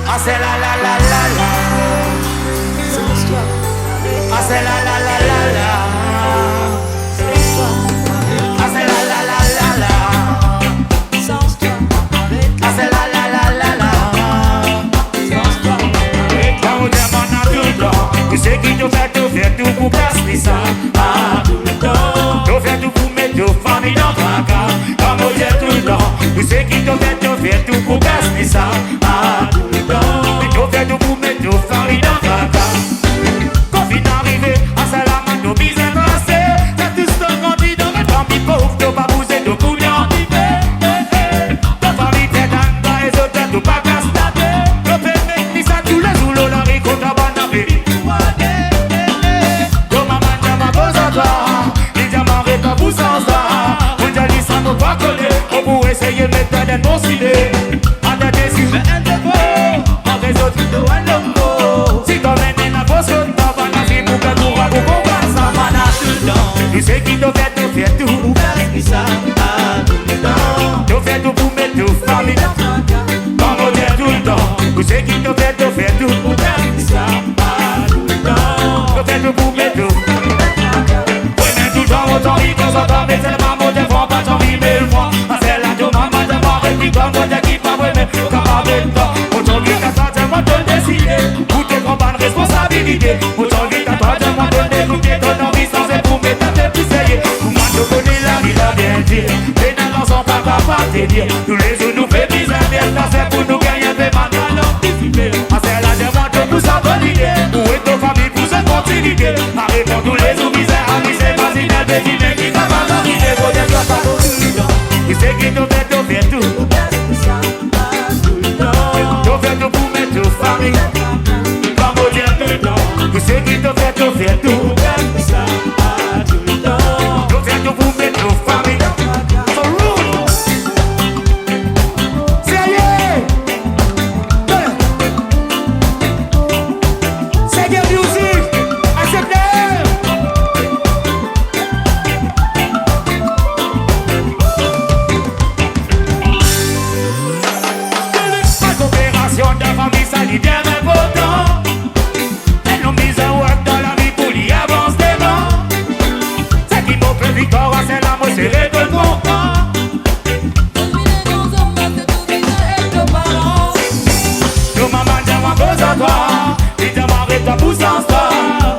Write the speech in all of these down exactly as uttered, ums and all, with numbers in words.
Ase la la la la la. Ase la la la la la. Ase la la la la la. Ase la la la la la. Kan mo dir mwa toultan, ou seki to fer, to fer tou pou kas li sa. Ah, toultan. To fer tou pou met to fami dan traka. Kan mo dir toultan, ou seki to fer, to fer tou pou kas li sa. Ah, toultan. To fer tou pou met to fami dan traka. Kan finn arive, ase la mo bizin trase. Fer tou sa grandi dan enn fanmi pov, to pa bouze, to pou li arive. To fami fer dan ba e zot, to pa kas latet. To pe met li sa toulezour lor lari kontra bann lavi. To mama dir mwa koz ar twa, li dir mwa aret pou sanz sa. Mo dir li sa mo pa kone, mo pou eseye met twa dan bon sime. Atann desi, me enn defo, mo rezot to enn lombo. Si to mene na fos kot papa, na si pou ka koura pou konpran sa, mana toultan. Ou seki to fer, to fer tou. Kas li sa, ah, toultan. To fer tou pou met to fami. Kan mo dir toultan, ou seki to fer, to fer tou. Kas li sa, ah, toultan. To fer tou pou met to. Wi, me toultan mo tann li, kan sa tann, me selman mo dir fwa pa tann li, me fwa. Ase la to mama dir mwa aret, li tann mo dir ki pa vre, me kapav ret twa. Mo tann li, kan sa tann, mo tann deside. Pou to pran bann responsabilite. Mo tann li, kan sa tann, mo tann ekoute to lanvi, san se pou met latet pli serye. Kouma to kone lavi la bien dir. Pena larzan pa kapav te dir. Toulezour nou pe bizin fer, sa se pou nou gagn enn pe bann talan. Ase la dir mwa to pou sa bonn ide. Ou e to fami pou sa kontinite. Arete toulezour bizin, ami se fasil, me dime ki kapav arive, kote twa pa konn. Ou seki to fer, to fer tou. To fer tou pou met to fami. Kan mo dir toultan, ou seki to fer, to fer tou. To fer tou pou met to fami. So rude. Serye! Serye music! Aksepte! La kooperasion dan fami, sa li bien inportan. Enn lom bizin work dan lavi pou li avans devan. Seki mo pe viktor, ase la mo sere to kontan. To mama dir mwa koz ar twa, li dir mwa aret pou sanz twa.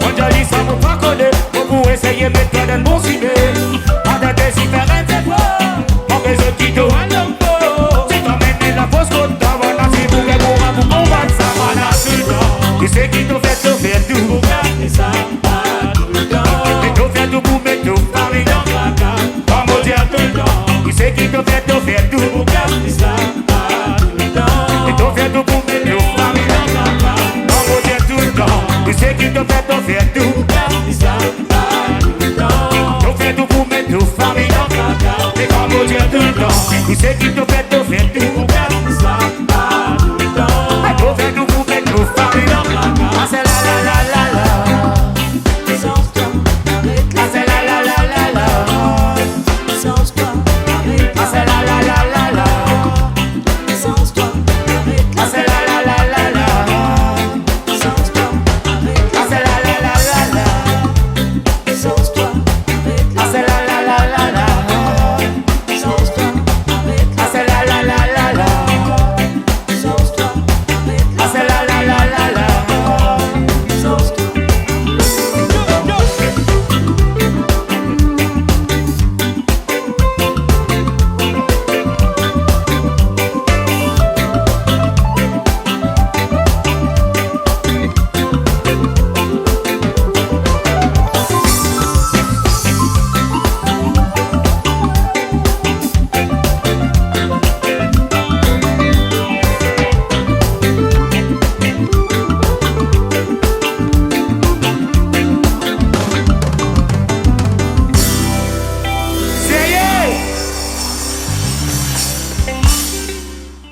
Mo dir li sa mo pa kone, mo pou eseye met twa dan bon sime.